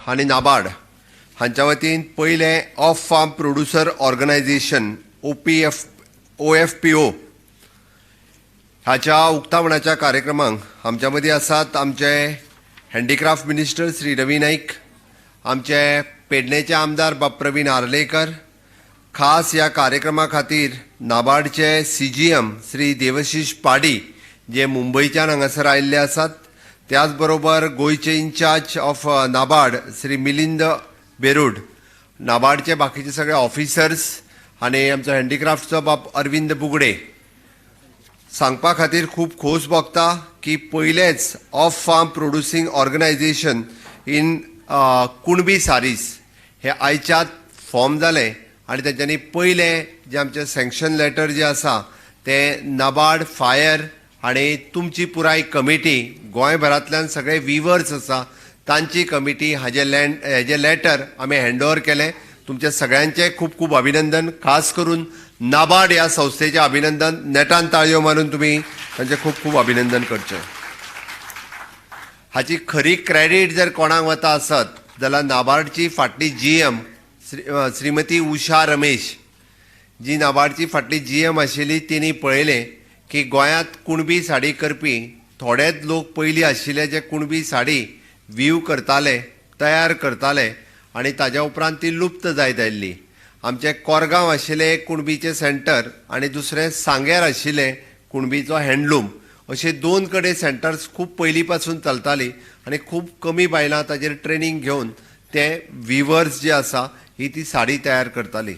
आनी नाबार्ड हांच्या वतीन पयलें off farm producer organisation OPF OFPO हाच्या उक्तावणाच्या कार्यक्रमाक आमच्या मदीं आसात आमचे हँडीक्राफ्ट मिनिस्टर श्री रवी नाईक, आमचे पेडणेचे आमदार बाब प्रवीण आर्लेकर, खास ह्या कार्यक्रमा खातीर नाबार्डचे सीजीएम श्री देवशीश पाडी जे मुंबयच्यान हांगासर आयिल्ले आसात, त्याच बरोबर गोंयचे इन्चार्ज ऑफ नाबार्ड श्री मिलिंद बेरूड, नाबार्डचे बाकीचे सगळे ऑफिसर्स आनी आमचो हँडीक्राफ्टचो बाब अरविंद बुगडे. सांगपा खातीर खूब खोस भोगता की पयलेंच off farm producing organisation in Kunbi saris हे आयच्यात फॉर्म जालें आनी तेंच्यांनी पयलें जें आमचें सँक्शन लेटर जें आसा तें नाबार्ड, फायर आनी तुमची पुराय कमिटी, गोंयभरांतल्यान सगळे विवर्स आसा तांची कमिटी, हाजें लँड हेजें लेटर आमी हँड ओवर केलें. तुमच्या सगळ्यांचें खूब खूब अभिनंदन. खास करून नाबार्ड ह्या संस्थेचें अभिनंदन. नेटान ताळयो मारून तुमी तांचें खूब खूब अभिनंदन करचें. हाची खरी क्रेडीट जर कोणाक वता आसत जाल्यार नाबार्डची फाटली जीएम श्रीमती उषा रमेश, जी नाबार्डची फाटली जीएम आशिल्ली, तिणी पळयलें की गोंयांत कुणबी साडी करपी थोडेच लोक पयलीं आशिल्ले जे कुणबी साडी वीव करताले, तयार करताले आनी ताज्या उपरांत ती लुप्त जायत आयिल्ली. आमचें कोरगांव आशिल्लें एक कुणबीचें सेंटर आनी दुसरें सांग्यार आशिल्लें कुणबीचो हँडलूम, अशे दोन कडेन सेंटर्स खूब पयलीं पासून चलतालीं आनी खूब कमी बायलां ताजेर ट्रेनींग घेवन ते विवर्स जे आसा ही ती साडी तयार करताली.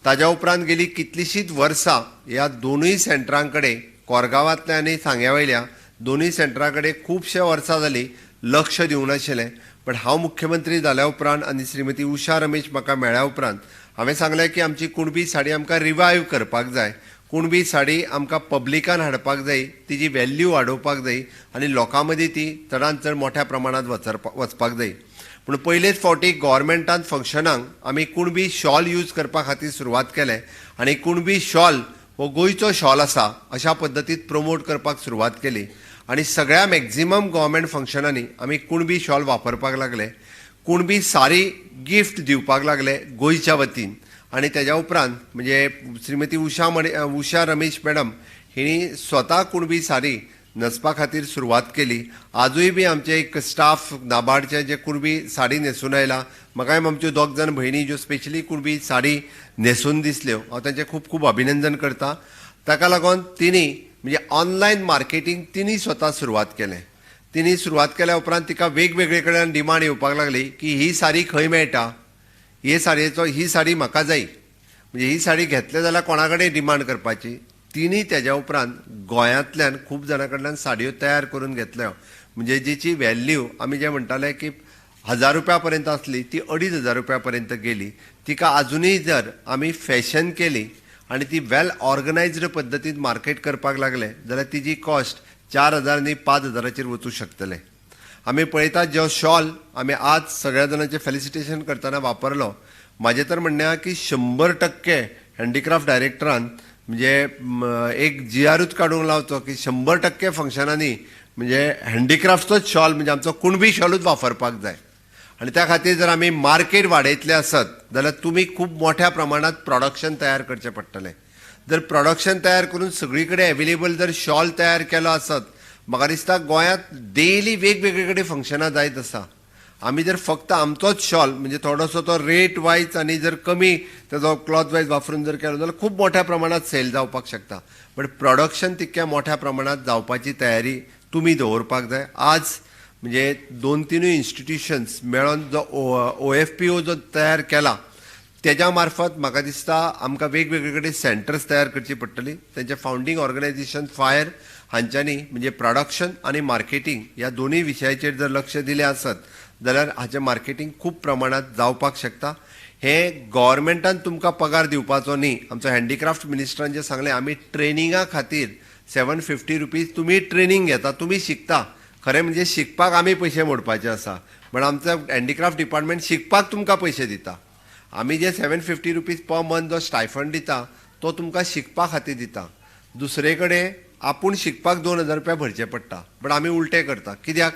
ताज्या उपरांत गेली कितलींशींच वर्सां ह्या दोनूय सेंटरां कडेन, कोरगांवांतल्या आनी सांग्या वयल्या दोनूय सेंटरां कडेन खुबशे वर्सां जालीं लक्ष दिवंक नाशिल्लें. पण हांव मुख्यमंत्री जाल्या उपरांत आनी श्रीमती उषा रमेश म्हाका मेळ्ळ्या उपरांत हांवें सांगलें की आमची कुणबी साडी आमकां रिवायव करपाक जाय, कुणबी साडी आमकां पब्लिकान हाडपाक जाय, तिजी व्हॅल्यू वाडोवपाक जाय आनी लोकां मदीं ती चडान चड मोठ्या प्रमाणांत वचपाक जाय. पूण पयलेच फावटी गोवोरमेंटान फंक्शनाक आमी कुणबी शॉल यूज करपा खातीर सुरवात केलें आनी कुणबी शॉल हो गोंयचो शॉल आसा अशा पद्दतीन प्रमोट करपाक सुरवात केली आनी सगळ्या मॅक्झिमम गोवोरमेंट फंक्शनांनी आमी कुणबी शॉल वापरपाक लागले, कुणबी सारी गिफ्ट दिवपाक लागले गोंयच्या वतीन. आनी तेज्या उपरांत म्हणजे श्रीमती उषा रमेश मॅडम हिणी स्वता कुणबी सारी न्हेसपा खातीर सुरवात केली. आजूय बी आमचे एक स्टाफ नाबार्डचे जे कुणबी साडी न्हेसून आयला. म्हाकाय आमच्यो दोग जाण भयणी ज्यो स्पेशली कुणबी साडी न्हेसून दिसल्यो, हांव तांचें खूब खूब अभिनंदन करता. ताका लागून तिणी म्हणजे ऑनलायन मार्केटींग तिणी स्वता सुरवात केलें. तिणी सुरवात केल्या उपरांत तिका वेगवेगळे कडेन डिमांड येवपाक लागली की ही साडी खंय मेळटा, हे साडयेचो ही साडी म्हाका जाय, म्हणजे ही साडी घेतले जाल्यार कोणा कडेन डिमांड करपाची. तिणी तेज्या उपरांत गोंयांतल्यान खूब जाणां कडल्यान साडयो तयार करून घेतल्यो, म्हणजे जिची व्हॅल्यू आमी जे म्हणटाले की 1000 रुपया पर्यंत आसली ती 2500 रुपया पर्यंत गेली. तिका आजुनूय जर आमी फॅशन केली आनी ती वेल ऑर्गनायज्ड पद्दतीन मार्केट करपाक लागले जाल्यार तिजी कॉस्ट 4000 न्ही, 5000चेर वचूं शकतलें. आमी पळयतात, जो शॉल आमी आज सगळ्या जाणांचें फेलिसिटेशन करतना वापरलो, म्हाजें तर म्हणणें आहा की 100% हँडीक्राफ्ट डायरेक्टरान म्हणजे एक जीआरूच काडूंक लावचो की 100% फंक्शनांनी म्हणजे हँडीक्राफ्टचोच शॉल, म्हणजे आमचो कुणबी शॉलूच वापरपाक जाय. आनी त्या खातीर जर आमी मार्केट वाडयतले आसत जाल्यार तुमी खूब मोठ्या प्रमाणांत प्रोडक्शन तयार करचें पडटलें. जर प्रोडक्शन तयार करून सगळी कडेन एवेलेबल जर शॉल तयार केलो आसत, म्हाका दिसता गोंयांत डेली वेगवेगळे कडेन फंक्शनां जायत आसा. आमी जर फक्त आमचोच शॉल, म्हणजे थोडोसो तो रेट वायज आनी जर कमी तेजो क्लॉथ वायज वापरून जर केलो जाल्यार खूब मोठ्या प्रमाणात सेल जावपाक शकता. बट प्रोडक्शन तितक्या मोठ्या प्रमाणात जावपाची तयारी तुमी दवरपाक जाय. आज म्हणजे दोन तिनूय इन्स्टिट्युशन्स मेळोन जो ओएफपीओ जो तयार केला, तेज्या मार्फत म्हाका दिसता आमकां वेगवेगळे कडेन सेंटर्स तयार करची पडटली. तेंचे फावंडींग ऑर्गनायझेशन फायर हांच्यांनी म्हणजे प्रोडक्शन आनी मार्केटींग ह्या दोनूय विशयाचेर जर लक्ष दिलें आसत जाल्यार हाचें मार्केटींग खूब प्रमाणांत जावपाक शकता. हे गोवोरमेंटान तुमकां पगार दिवपाचो न्ही. आमचो हँडीक्राफ्ट मिनिस्टरान जें सांगलें, आमी ट्रेनिंगा खातीर 750 रुपीज, तुमी ट्रेनींग घेता, तुमी शिकता. खरें म्हणजे शिकपाक आमी पयशे मोडपाचे आसा, पण आमचो हँडीक्राफ्ट डिपार्टमेंट शिकपाक तुमकां पयशे दिता. आमी जे 750 रुपीज पर मंथ जो स्टायफंड दिता तो तुमकां शिकपा खातीर दिता. दुसरे कडेन आपूण शिकपाक 2000 रुपया भरचे पडटा, बट आमी उलटें करता. कित्याक?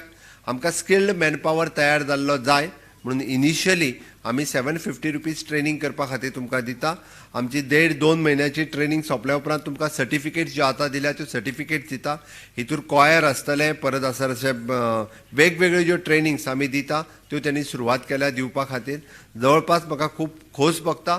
आमकां स्किल्ड मॅनपावर तयार जाल्लो जाय. म्हणून इनिशियली आमी ₹750 ट्रेनींग करपा खातीर तुमकां दिता. आमची देड दोन म्हयन्याची ट्रेनींग सोंपल्या उपरांत तुमकां सर्टिफिकेट ज्यो आतां दिल्या त्यो सर्टिफिकेट दिता. हितूर कॉयर आसतलें, परत आसा अशे वेगवेगळ्यो ज्यो ट्रेनिंग्स आमी दिता त्यो त्यांनी सुरवात केल्या दिवपा खातीर. जवळपास म्हाका खूब खोस भोगता,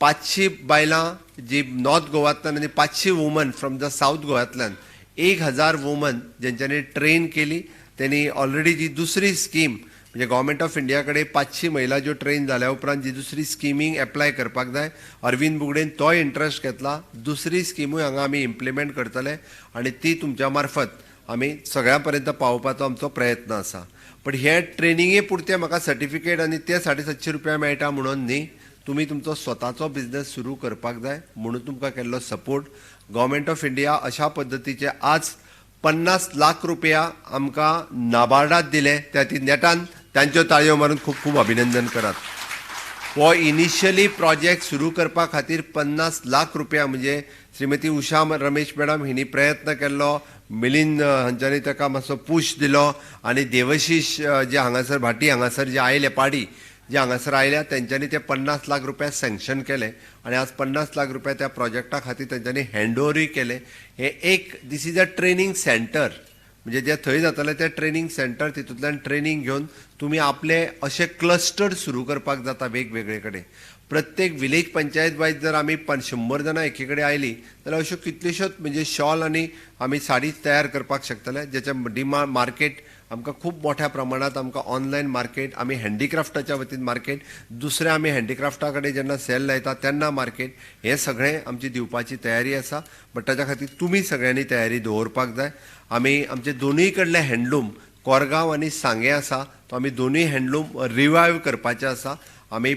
500 बायलां जी नॉर्थ गोवांतल्यान आनी 500 वुमन फ्रॉम the south गोवांतल्यान, 1000 वुमन जेंच्यांनी ट्रेन केली. त्यांनी ऑलरेडी जी दुसरी स्कीम, म्हणजे गव्हर्मेंट ऑफ इंडिया कडेन 500 महिला ज्यो ट्रेन जाल्या उपरांत जी दुसरी स्किमींग एप्लाय करपाक जाय, अरविंद बुगडेन तोय इंट्रस्ट घेतला. दुसरी स्किमूय हांगा आमी इम्प्लिमेंट करतले आनी ती तुमच्या मार्फत आमी सगळ्यां पर्यंत पावोवपाचो आमचो प्रयत्न आसा. पण हे ट्रेनिंगे पुरतें म्हाका सर्टिफिकेट आनी ते ₹750 मेळटा म्हणून न्ही, तुमी तुमचो स्वताचो बिजनेस सुरू करपाक जाय म्हणून तुमकां केल्लो सपोर्ट. गव्हर्मेंट ऑफ इंडिया अशा पद्दतीचे आज 50 लाख रुपया आमकां नाबार्डात दिले. त्या ती नेटान तांच्यो ताळयो मारून खूब खूब अभिनंदन करात. हो इनिशियली प्रोजेक्ट सुरू करपा खातीर 50 लाख रुपया, म्हणजे श्रीमती उषा रमेश मॅडम हिणी प्रयत्न केल्लो, मिलिंद हांच्यांनी ताका मातसो पूश दिलो आनी देवशीश जे हांगासर भाटी हांगासर जे आयले, पाडी जे हांगासर आयल्या, तेंच्यांनी ते 50 लाख रुपया सँक्शन केले आनी आज 50 लाख रुपया त्या प्रोजेक्टा खातीर तेंच्यांनी हँड ओवरूय केले. हे एक this is a training center, म्हणजे जे थंय जातलें तें ट्रेनींग सेंटर, तितूंतल्यान ट्रेनींग घेवन तुमी आपले अशे क्लस्टर सुरू करपाक जाता वेगवेगळे कडेन. प्रत्येक विलेज पंचायत वायज जर आमी 100 जाणां एकी कडेन आयलीं जाल्यार अश्यो कितल्योश्योच म्हणजे शॉल आनी आमी साडी तयार करपाक शकतले, जेचे डिमांड मार्केट आमकां खूब मोठ्या प्रमाणांत आमकां ऑनलायन मार्केट, आमी हँडीक्राफ्टाच्या वतीन मार्केट, दुसरें आमी हँडीक्राफ्टा कडेन जेन्ना सेल लायता तेन्ना मार्केट, हें सगळें आमची दिवपाची तयारी आसा. बट ताच्या खातीर तुमी सगळ्यांनी तयारी दवरपाक जाय. आमी आमचे दोनूय कडले हँडलूम, कोरगांव आनी सांगें आसा, तो आमी दोनूय हँडलूम रिवायव करपाचे आसा. आमी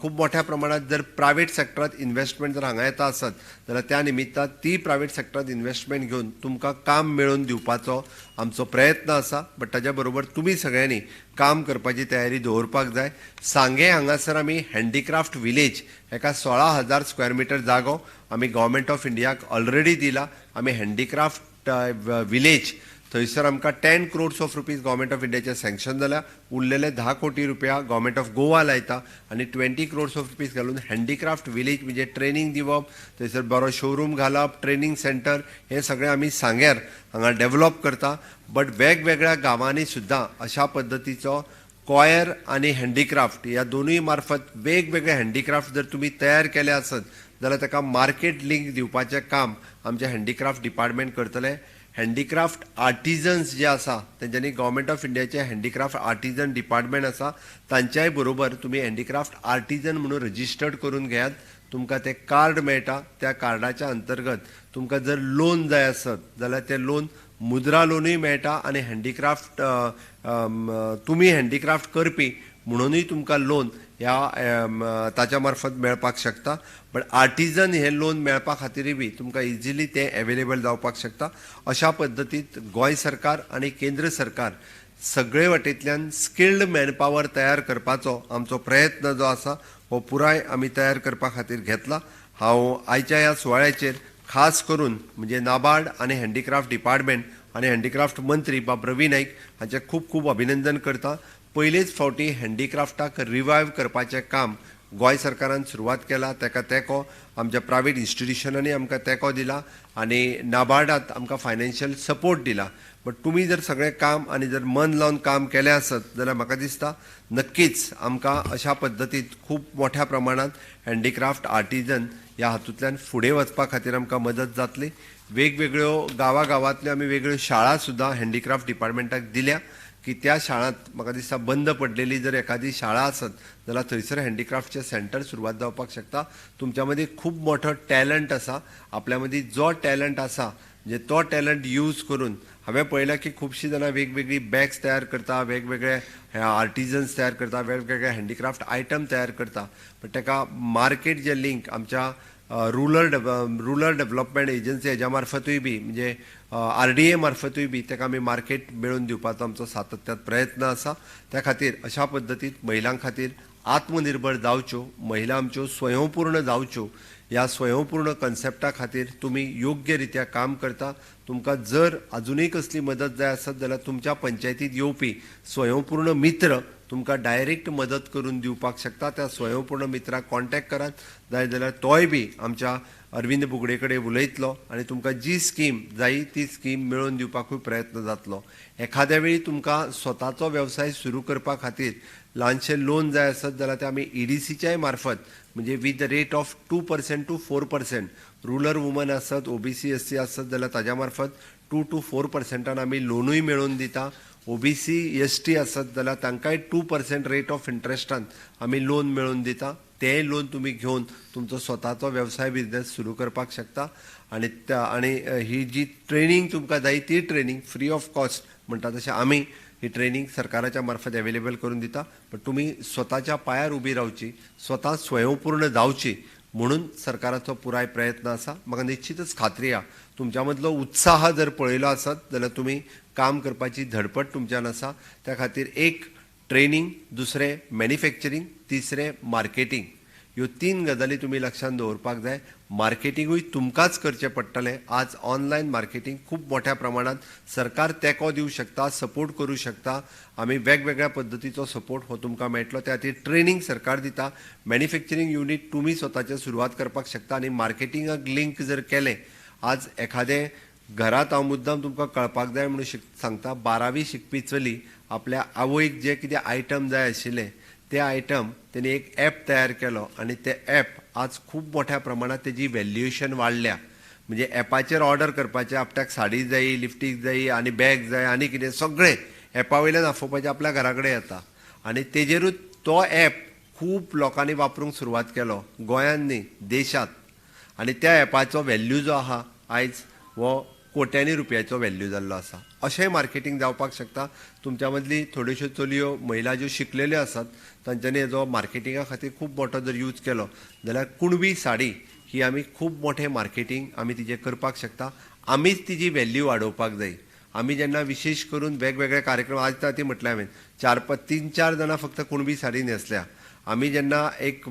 खूब मोठ्या प्रमाणात जर प्रायवेट सेक्टरात इन्वेस्टमेंट जर हांगा येता आसत जाल्यार त्या निमित्तान ती प्रायवेट सेक्टरात इन्वेस्टमेंट घेवन तुमकां काम मेळोवन दिवपाचो आमचो प्रयत्न आसा. बट ताच्या बरोबर तुमी सगळ्यांनी काम करपाची तयारी दवरपाक जाय. सांगें हांगासर आमी हँडीक्राफ्ट विलेज हेका 16,000 स्क्वेअर मिटर जागो आमी गव्हर्मेंट ऑफ इंडियाक ऑलरेडी दिला. आमी हँडीक्राफ्ट विलेज थंयसर आमकां ₹10 crores government of इंडियाचे सँक्शन जाल्या. उरलेले 10 कोटी रुपया गव्हर्मेंट ऑफ गोवा लायता आनी ₹20 क्रोड्स घालून हँडीक्राफ्ट विलेज म्हणजे ट्रेनींग दिवप, थंयसर बरो शोरूम घालप, ट्रेनींग सेंटर, हें सगळें आमी सांग्यार हांगा डेव्हलप करता. बट वेगवेगळ्या गांवांनी सुद्दां अशा पद्दतीचो कॉयर आनी हँडीक्राफ्ट ह्या दोनूय मार्फत वेगवेगळे हँडीक्राफ्ट जर तुमी तयार केले आसत जाल्यार ताका मार्केट लिंक दिवपाचें काम आमचें हँडीक्राफ्ट डिपार्टमेंट करतलें. हँडीक्राफ्ट आर्टिजन्स जे आसा तेंच्यांनी गव्हर्मेंट ऑफ इंडियाचें हँडीक्राफ्ट आर्टिजन डिपार्टमेंट आसा, तांच्याय बरोबर तुमी हँडीक्राफ्ट आर्टिजन म्हणून रजिस्टर्ड करून घेयात. तुमकां तें कार्ड मेळटा. त्या कार्डाच्या अंतर्गत तुमकां जर लोन जाय आसत जाल्यार तें लोन, मुद्रा लोनूय मेळटा आनी हँडीक्राफ्ट तुमी हँडीक्राफ्ट करपी म्हणुनूय तुमकां लोन ह्या ताच्या मार्फत मेळपाक शकता. बट आर्टिजन हें लोन मेळपा खातीरय बी तुमकां इजिली तें एवेलेबल जावपाक शकता. अशा पद्दतीत गोंय सरकार आनी केंद्र सरकार सगळे वाटेंतल्यान स्किल्ड मॅनपावर तयार करपाचो आमचो प्रयत्न जो आसा हो पुराय आमी तयार करपा खातीर घेतला. हांव आयच्या ह्या सुवाळ्याचेर खास करून म्हणजे नाबार्ड आनी हँडीक्राफ्ट डिपार्टमेंट आनी हँडीक्राफ्ट मंत्री बाब रवी नायक हांचें खूब खूब अभिनंदन करता. पयलेच फावटी हँडीक्राफ्टाक रिवायव करपाचें काम गोंय सरकारान सुरवात केला. ताका तेंको आमच्या प्रायवेट इन्स्टिट्युशनांनी आमकां तेंको दिला आनी नाबार्डात आमकां फायनान्शियल सपोर्ट दिला. बट तुमी जर सगळें काम आनी जर मन लावन काम केलें आसत जाल्यार म्हाका दिसता नक्कीच आमकां अशा पद्दतीत खूब मोठ्या प्रमाणात हँडीक्राफ्ट आर्टिजन ह्या हातूंतल्यान फुडें वचपा खातीर आमकां मदत जातली. वेगवेगळ्यो गांवागांवांतल्यो आमी वेगळ्यो शाळा सुद्दां हँडीक्राफ्ट डिपार्टमेंटाक दिल्या की त्या शाळांत म्हाका दिसता बंद पडलेली जर एखादी शाळा आसत जाल्यार थंयसर हँडीक्राफ्टचें सेंटर सुरवात जावपाक शकता. तुमच्या मदीं खूब मोठो टॅलंट आसा. आपल्या मदीं जो टॅलंट आसा, म्हणजे तो टॅलंट यूज करून हांवें पळयलां की खुबशीं जाणां वेगवेगळीं बॅग्स तयार करता, वेगवेगळे आर्टिजन्स तयार करता, वेगवेगळे हँडीक्राफ्ट आयटम तयार करता. बट ताका मार्केट जे लिंक आमच्या रुरल डेव्हलपमेंट एजन्सी हेज्या मार्फतूय बी, म्हणजे आरडीए मार्फतूय बी ताका आमी मार्केट मेळोवन दिवपाचो आमचो सातत्यात प्रयत्न आसा. त्या खातीर अशा पद्दतीत महिलां खातीर आत्मनिर्भर जावच्यो, महिला आमच्यो स्वयंपूर्ण जावच्यो, ह्या स्वयंपूर्ण कन्सेप्टा खातीर तुमी योग्य रित्या काम करता. तुमकां जर अजुनूय कसली मदत जाय आसत जाल्यार तुमच्या पंचायतीत येवपी स्वयंपूर्ण मित्र तुमकां डायरेक्ट मदत करून दिवपाक शकता. त्या स्वयंपूर्ण मित्राक कॉन्टॅक्ट करात, जाय जाल्यार तोय बी आमच्या अरविंद बुगडे कडेन उलयतलो आनी तुमकां जी स्कीम जायी ती स्कीम मेळोवन दिवपाकूय प्रयत्न जातलो. एखाद्या वेळी तुमकां स्वताचो वेवसाय सुरू करपा खातीर ल्हानशें लोन जाय आसत जाल्यार तें आमी ईडीसीच्याय मार्फत, म्हणजे with the rate of 2% to 4%, rural woman आसत, ओबीसी एससी आसत जाल्यार ताज्या मार्फत 2 टू 4 पर्संटान आमी लोनूय मेळोवन दिता. ओबीसी एसटी आसत जाल्यार तांकांय 2% रेट ऑफ इंट्रस्टान आमी लोन मेळोवन दिता. तेंय लोन तुमी घेवन तुमचो स्वताचो वेवसाय, बिजनेस सुरू करपाक शकता. आनी त्या आनी ही जी ट्रेनींग तुमकां जाय ती ट्रेनींग फ्री ऑफ कॉस्ट म्हणटा तशें आमी ही ट्रेनींग सरकाराच्या मार्फत अवेलेबल करून दिता. पण तुमी स्वताच्या पांयार उबी रावची, स्वता स्वयंपूर्ण जावची म्हणून सरकाराचो पुराय प्रयत्न आसा. म्हाका निश्चितच खात्री आहा, तुमच्या मदलो उत्साह जर पळयलो आसत जाल्यार तुमी काम करपाची धडपड तुमच्यान आसा. त्या खातीर एक ट्रेनींग, दुसरें मॅन्युफॅक्चरींग, तिसरें मार्केटींग, ह्यो तीन गजाली तुमी लक्षांत दवरपाक जाय. मार्केटिंगूय तुमकांच करचें पडटलें. आज ऑनलायन मार्केटींग खूब मोठ्या प्रमाणात सरकार तेंको दिवं शकता, सपोर्ट करूं शकता. आमी वेगवेगळ्या पद्दतीचो सपोर्ट हो तुमकां मेळटलो. त्या खातीर ट्रेनींग सरकार दिता, मॅन्युफॅक्चरींग युनीट तुमी स्वताचें सुरवात करपाक शकता आनी मार्केटिंगाक लिंक जर केलें, आज एखादें घरांत, हांव मुद्दाम तुमकां कळपाक जाय म्हणून सांगता, 12वी शिकपी चली आपल्या आवयक जे कितें आयटम जाय आशिल्ले ते आयटम तेणी एक एप तयार केलो आनी ते एप आज खूब मोठ्या प्रमाणात तेजी व्हॅल्युएशन वाडल्या. म्हणजे एपाचेर ऑर्डर करपाचें, आपल्याक साडी जायी, लिपस्टीक जायी आनी बॅग जाय आनी कितें सगळें एपा वयल्यान आफोवपाचें, आपल्या घरा कडेन येता. आनी तेजेरूच तो एप खूब लोकांनी वापरूंक सुरवात केलो, गोंयांत न्ही, देशांत. आनी त्या एपाचो व्हॅल्यू जो आहा, आयज हो कोट्यांनी रुपयाचो व्हॅल्यू जाल्लो आसा. अशेंय मार्केटींग जावपाक शकता. तुमच्या मदली थोड्योश्यो चलयो, महिला ज्यो शिकलेल्यो आसात, तांच्यांनी हेजो मार्केटिंगा खातीर खूब मोठो जर यूज केलो जाल्यार कुणबी साडी ही आमी खूब मोठें मार्केटींग आमी तिजें करपाक शकता. आमीच तिजी व्हॅल्यू वाडोवपाक जाय. आमी जेन्ना विशेश करून वेगवेगळे कार्यक्रम, आज ती म्हटलें हांवें, चार पांच, तीन चार जाणां फक्त कुणबी साडी न्हेसल्या. आमी जेन्ना एक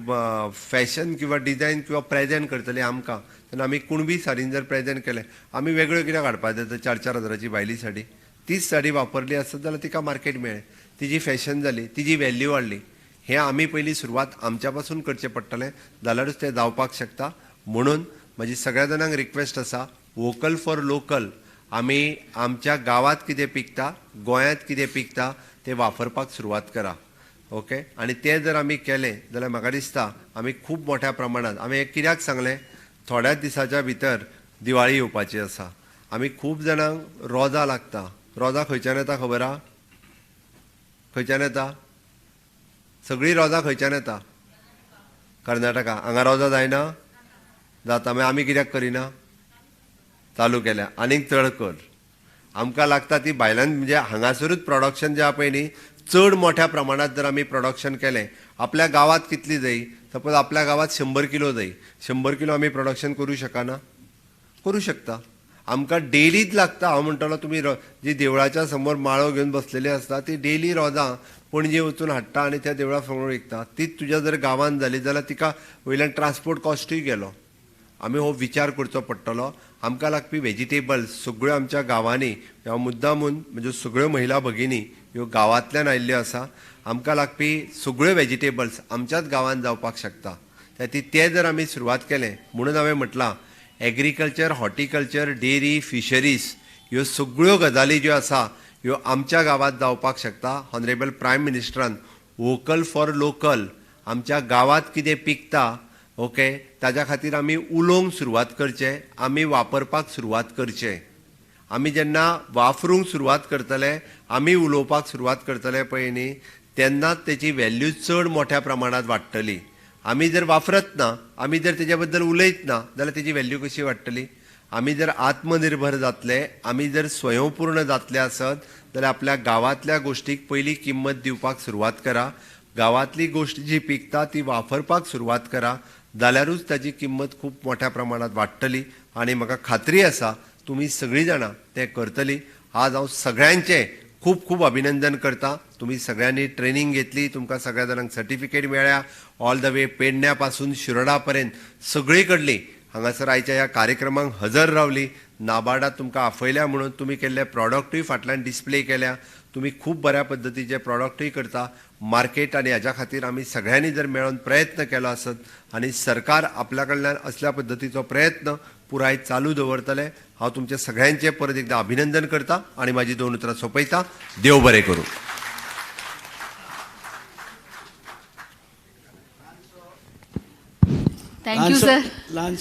फॅशन किंवा डिजायन किंवा प्रेजेंट करतले आमकां, तेन्ना आमी कुणबी साडीन जर प्रेजेंट केलें, आमी वेगळ्यो कित्याक हाडपाक जाय 4-4 हजाराची भायली साडी? तीच साडी वापरली आसत जाल्यार तिका मार्केट मेळ्ळें, तिजी फॅशन जाली, तिजी व्हॅल्यू वाडली. हें आमी पयलीं सुरवात आमच्या पासून करचें पडटलें, जाल्यारूच तें जावपाक शकता. म्हणून म्हजी सगळ्या जाणांक रिक्वेस्ट आसा, वोकल फॉर लोकल. आमी आमच्या गांवांत कितें पिकता, गोंयांत कितें पिकता तें वापरपाक सुरवात करा. ओके, आनी तें जर आमी केलें जाल्यार म्हाका दिसता आमी खूब मोठ्या प्रमाणात, आमी हें कित्याक सांगलें, थोड्याच दिसाच्या भितर दिवाळी येवपाची आसा. आमी खूब जाणांक रोजां लागता. रोजां खंयच्यान येता खबर आहा? खंयच्यान येता? सगळीं रोजां खंयच्यान येता? कर्नाटका. हांगा रोजां जायना? जाता. मागीर आमी कित्याक करिना? चालू केल्या, आनीक चड कर. आमकां लागता ती भायल्यान, म्हणजे हांगासरूच प्रोडक्शन जें आहा पळय न्ही, चड मोठ्या प्रमाणात जर आमी प्रोडक्शन केलें, आपल्या गांवांत कितली जायी? सपोज आपल्या गांवांत 100 किलो जायी, 100 किलो आमी प्रोडक्शन करूं शकना? करूं शकता. आमकां डेलीच लागता. हांव म्हणटलो, तुमी जी देवळाच्या समोर माळो घेवन बसलेली आसता, ती डेली रोजां पणजे वचून हाडटा आनी त्या देवळा समोर विकता. तीच तुज्या जर गांवांत जाली जाल्यार तिका वयल्यान ट्रान्सपोर्ट कॉस्टूय गेलो. आमी हो विचार करचो पडटलो. आमकां लागपी व्हेजिटेबल्स सगळ्यो आमच्या गांवांनी, ह्या मुद्दामून म्हणजे सगळ्यो महिला भगिनी ह्यो गांवांतल्यान आयिल्ल्यो आसा, आमकां लागपी सगळ्यो व्हेजिटेबल्स आमच्याच गांवांत जावपाक शकता. त्या खातीर तें जर आमी सुरवात केलें, म्हणून हांवें म्हटलां, एग्रीकल्चर, हॉर्टिकल्चर, डेरी, फिशरीज ह्यो सगळ्यो गजाली ज्यो आसा ह्यो आमच्या गांवांत जावपाक शकता. ऑनरेबल प्रायम मिनिस्टरान वोकल फॉर लोकल, आमच्या गांवांत कितें पिकता, ओके, ताज्या खातीर आमी उलोवंक सुरवात करचें, आमी वापरपाक सुरवात करचें. आमी जेन्ना वापरूंक सुरवात करतले, आमी उलोवपाक सुरवात करतले पळय न्ही, तेन्नाच तेची व्हॅल्यू चड मोठ्या प्रमाणात वाडटली. आमी जर वापरत ना, आमी जर तेज्या बद्दल उलयत ना जाल्यार तेजी व्हॅल्यू कशी वाडटली? आमी जर आत्मनिर्भर जातले, आमी जर स्वयंपूर्ण जातले आसत जाल्यार आपल्या गांवांतल्या गोश्टीक पयली किंमत दिवपाक सुरवात करा. गांवांतली गोश्ट जी पिकता ती वापरपाक सुरवात करा, जाल्यारूच ताजी किंमत खूब मोठ्या प्रमाणात वाडटली. आनी म्हाका खात्री आसा, तुमी सगळीं जाणां तें करतली. आज हांव सगळ्यांचें खूब खूब अभिनंदन करता. तुमी सगळ्यांनी ट्रेनींग घेतली, तुमकां सगळ्या जाणांक सर्टिफिकेट मेळ्ळ्या. ऑल the way पेडण्या पासून शिरोडा पर्यंत सगळी कडली हांगासर आयच्या ह्या कार्यक्रमाक हजर रावली. नाबार्डात तुमकां आपयल्या म्हणून तुमी केल्ले प्रॉडक्टूय फाटल्यान डिस्प्ले केल्या. तुमी खूब बऱ्या पद्दतीचे प्रॉडक्टूय करता मार्केट आनी हाज्या खातीर आमी सगळ्यांनी जर मेळोन प्रयत्न केलो आसत आनी सरकार आपल्या कडल्यान असल्या पद्दतीचो प्रयत्न पुराय चालू दवरतले. हांव तुमचे सगळ्यांचें परत एकदां अभिनंदन करता आनी म्हाजी दोन उतरां सोंपयता. देव बरें करूं. Thank you sir. ल्हानसो.